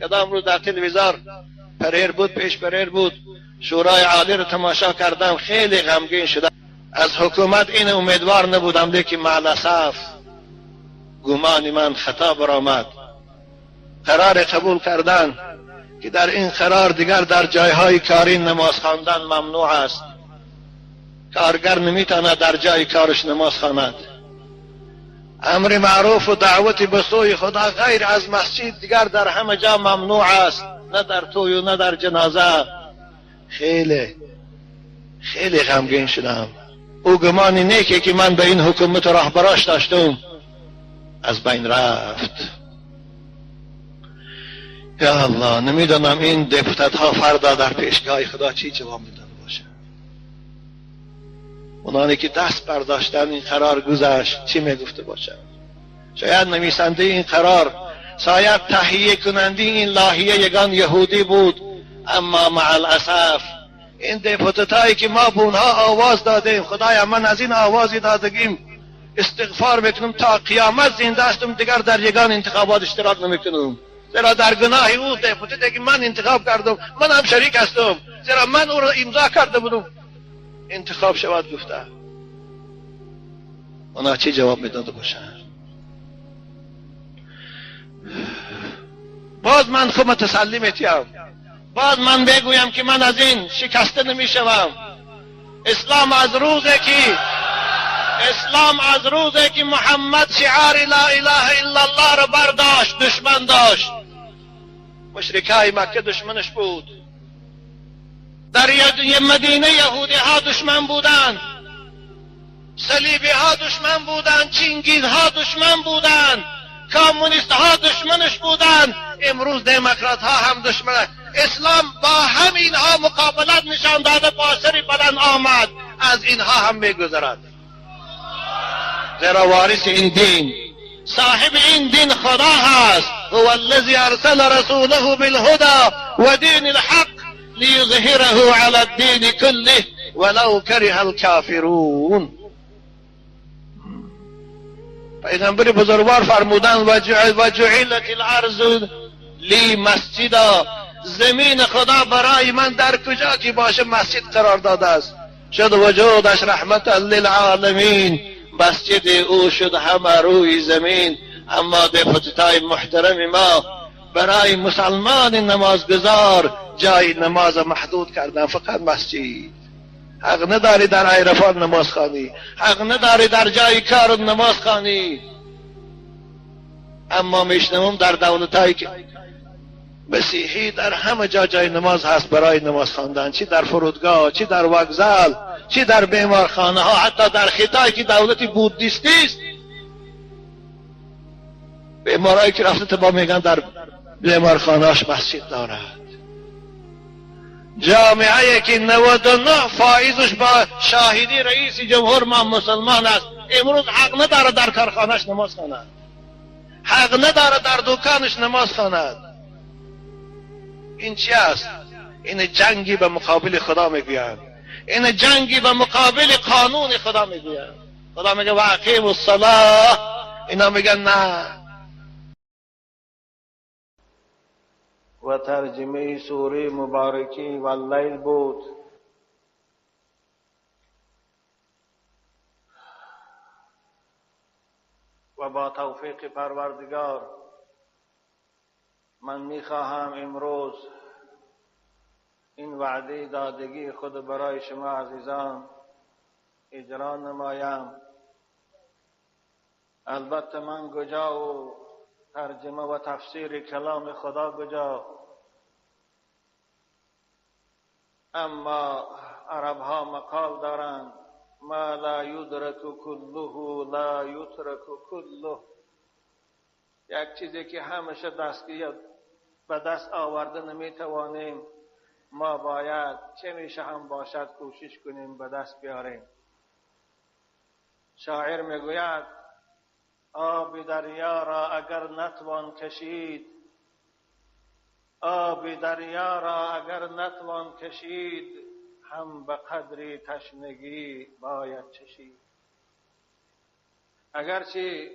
کدام روز در تلویزیون پریر بود، پیش پریر بود، شورای عالی رو تماشا کردم، خیلی غمگین شدم. از حکومت این امیدوار نبودم، لیکن مع الاسف گمان من خطا برآمد. قرار قبول کردن که در این قرار دیگر در جایهای کاری نماز خواندن ممنوع است. کارگر نمیتواند در جای کارش نماز خواند. امر معروف و دعوت به سوی خدا غیر از مسجد دیگر در همه جا ممنوع است، نه در توی و نه در جنازه. خیلی خیلی غمگین شدم. او گمان نیکی که من به این حکومت راهبراش داشتم از بین رفت. یا الله، نمیدانم این دپوتت ها فردا در پیشگاه خدا چی جواب میداده باشه. اونانی که دست برداشتن این قرار گذشت چی میگفته باشه؟ شاید نویسنده این قرار، شاید تهیه کننده این لاحیه یگان یهودی بود، اما مع الاسف این دپوتت هایی که ما به اونها آواز دادیم، خدایا من از این آوازی دادگیم استغفار میکنم تا قیامت زنده هستم، دیگر در یگان انتخابات اشتراک نمیکنم، زیرا در گناه او دپوتت که من انتخاب کردم من هم شریک هستم، زیرا من او را امضا کرده بودم انتخاب شود گفته. اونا چی جواب میداده باشن؟ باز من خود تسلی میتیم، باز من بگویم که من از این شکسته نمیشوم. اسلام از روزی که محمد شعار لا اله الا الله را برداشت دشمن داشت. مشرکای مکه دشمنش بود، در مدینه یهودی ها دشمن بودند، صلیبی ها دشمن بودند، چینگیز ها دشمن بودند، کمونیست ها دشمنش بودند، امروز دموکرات ها هم دشمن. اسلام با همینها مقابلت نشان داده، با سری بلند آمد، از اینها هم میگذرد. زیرا وارث این دین، صاحب این دین خدا هست. هو الذی ارسل رسوله بالهدى و دین الحق لیظهره علی الدین كله ولو کره الکافرون. پیغمبر بزرگوار فرمودند و جعلت الارض لی مسجدا، زمین خدا برای من در کجا که باشه مسجد قرار داده است. شد وجودش رحمت للعالمین، مسجد او شد همه روی زمین. اما دپوتتای محترم ما برای مسلمان نمازگزار جای نماز محدود کردن، فقط مسجد. حق نداری در عرفان نماز خوانی، حق نداری در جای کار نماز خوانی. اما میشنوم در دولتایی که مسیحی در همه جا جای نماز هست برای نماز خواندن، چی در فرودگاه، چی در وگزل، چی در بیمارخانه ها، حتی در خطایی که دولت بودیستی است، بیمارایی که رفته تبا میگن در بیمارخانهاش مسجد دارد. جامعه که 99 فایزش با شاهدی رئیس جمهور ما مسلمان است، امروز حق نداره در کارخانهش نماز خواند، حق نداره در دکانش نماز خواند. این چی است؟ این جنگی به مقابل خدا میگویند، این جنگی به مقابل قانون خدا میگویند. خدا میگه و اقیموا الصلاه، اینا میگن نه. و ترجمه سوره مبارکی و اللیل بود. و با توفیق پروردگار من میخواهم امروز این وعده دادگی خود برای شما عزیزان اجرا نمایم. البته من کجا و ترجمه و تفسیر کلام خدا کجا، اما عرب ها مقال دارند ما لا یدرک کله لا یترک کله. یک چیزی که همیشه دستگیر به دست آورده نمیتوانیم، ما باید چه میشه هم باشد کوشش کنیم به دست بیاریم. شاعر میگوید آب دریا را اگر نتوان کشید، آب دریا را اگر نتوان کشید، هم به قدر تشنگی باید چشید. اگرچه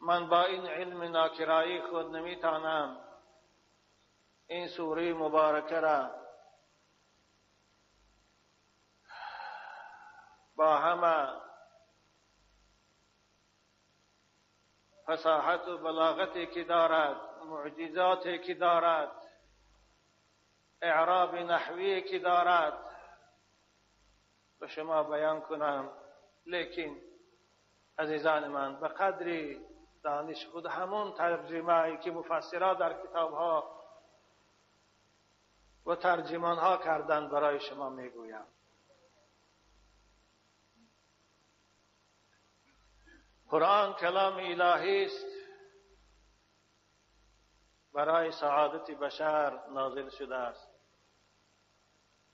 من با این علم ناکرایی خود نمیتانم این سوره مبارکه را با همه فصاحت و بلاغتی که دارد، معجزاتی که دارد، اعراب نحوی که دارد به شما بیان کنم. لیکن عزیزان من، به قدر دانش خود همون ترجمه‌ای که مفسرها در کتابها و ترجمانها کردند برای شما میگویم. قرآن کلام الهی است، برای سعادت بشر نازل شده است.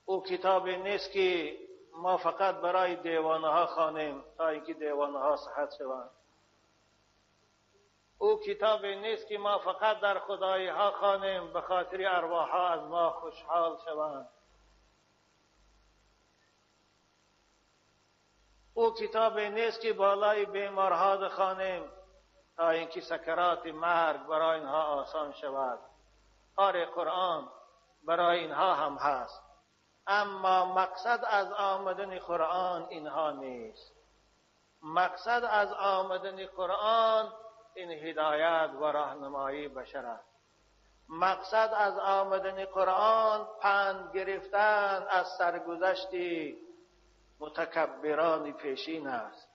او کتابی نیست که ما فقط برای دیوانه ها خوانیم تا اینکه دیوانه ها صحت شوند. او کتابی نیست که ما فقط در خدایی ها خوانیم به خاطر ارواح ها از ما خوشحال شوند. او کتابی نیست که بالای بیمارها بخوانیم تا اینکه سکرات مرگ برای اینها آسان شود. آره، قرآن برای اینها هم هست، اما مقصد از آمدن قرآن اینها نیست. مقصد از آمدن قرآن این هدایت و راهنمایی بشر است. مقصد از آمدن قرآن پند گرفتن از سرگذشت متکبران پیشین است.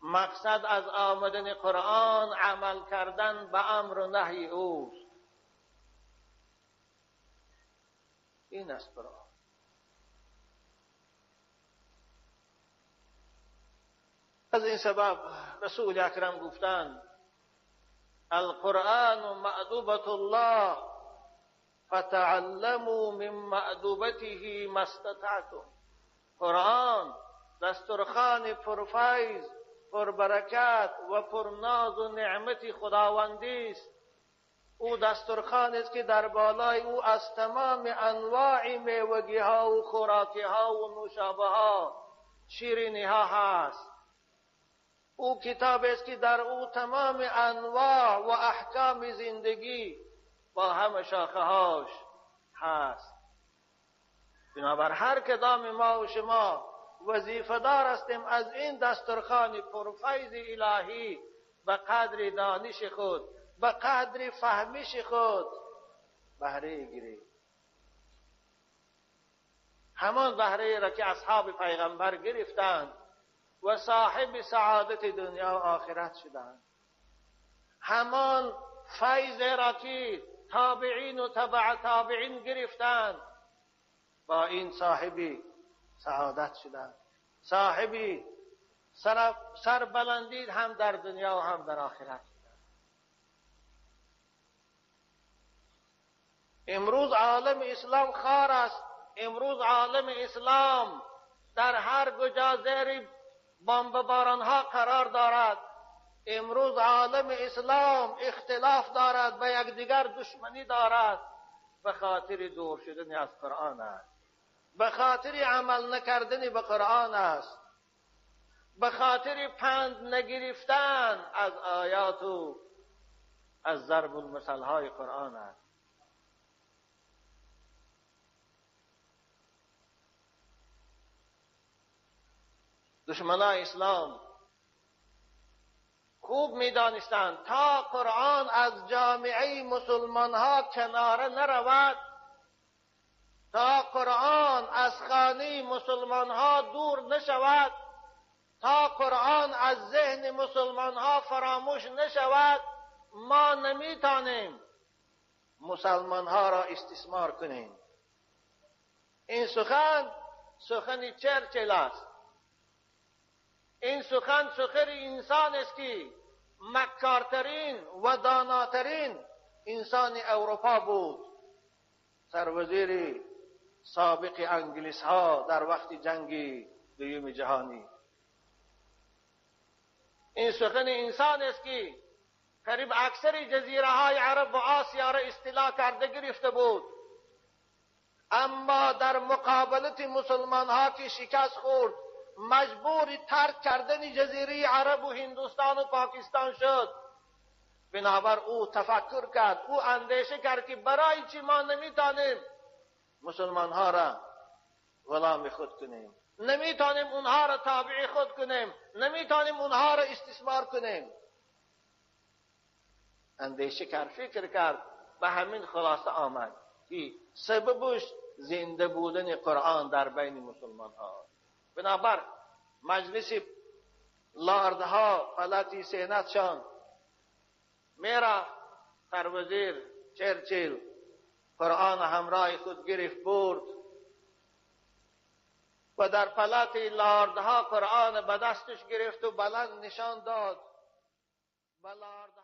مقصد از آمدن قرآن عمل کردن به امر و نهی اوست. این است قرآن. از این سبب رسول اکرم گفتند القرآن مأدوبة الله فتعلموا من مأدوبته ما استطعتم. قرآن دسترخوان پرفیض، پربرکت و پرناز و نعمت خداوندی است. او دسترخوان است که در بالای او از تمام انواع میوگی ها و خوراکی ها و نوشابه ها، شیرینی ها هست. او کتاب است که در او تمام انواع و احکام زندگی با همه شاخه هاش هست. بنابر هر کدام ما و شما وظیفه دار هستیم از این دسترخوان پرفیض الهی به قدر دانش خود، به قدر فهمش خود بهره گیریم. همان بهره را که اصحاب پیغمبر گرفتند و صاحب سعادت دنیا و آخرت شدند، همان فیض را که تابعین و تبع تابعین گرفتند، با این صاحب سعادت شدند، صاحب سربلندی هم در دنیا و هم در آخرت شدند. امروز عالم اسلام خار است. امروز عالم اسلام در هر کجا زیر بمباران ها قرار دارد. امروز عالم اسلام اختلاف دارد، به یکدیگر دشمنی دارد، به خاطر دور شدن از قرآن است، به خاطر عمل نکردن به قرآن است، به خاطر پند نگرفتن از آیات و از ضرب المثل های قرآن است. دشمنان اسلام خوب می دانستند تا قرآن از جامعه مسلمان ها کناره نرود، تا قرآن از خانه مسلمان ها دور نشود، تا قرآن از ذهن مسلمان ها فراموش نشود، ما نمیتانیم مسلمان ها را استثمار کنیم. این سخن سخن چرچل است. این سخن سخن انسان است که مکارترین و داناترین انسان اروپا بود، سروزیر سابق انگلیس ها در وقت جنگ دوم جهانی. این سخن انسان است که قریب اکثر جزیره های عرب و آسیا را استیلا کرده گرفته بود، اما در مقابلت مسلمان ها که شکست خورد، مجبور ترک کردن جزیره عرب و هندوستان و پاکستان شد. بنابر او تفکر کرد، او اندیشه کرد که برای چی ما نمیتانیم مسلمان ها را غلام خود کنیم، نمیتانیم اونها را تابع خود کنیم، نمیتانیم اونها را استثمار کنیم. اندیشه کرد، فکر کرد، به همین خلاصه آمد که سببش زنده بودن قرآن در بین مسلمان ها. بنابر مجلس لاردها پلاتی سینتشان میرا سروزیر چرچیل قرآن همراه خود گرفت برد و در پلات لاردها قرآن به دستش گرفت و بلند نشان داد. به لاردها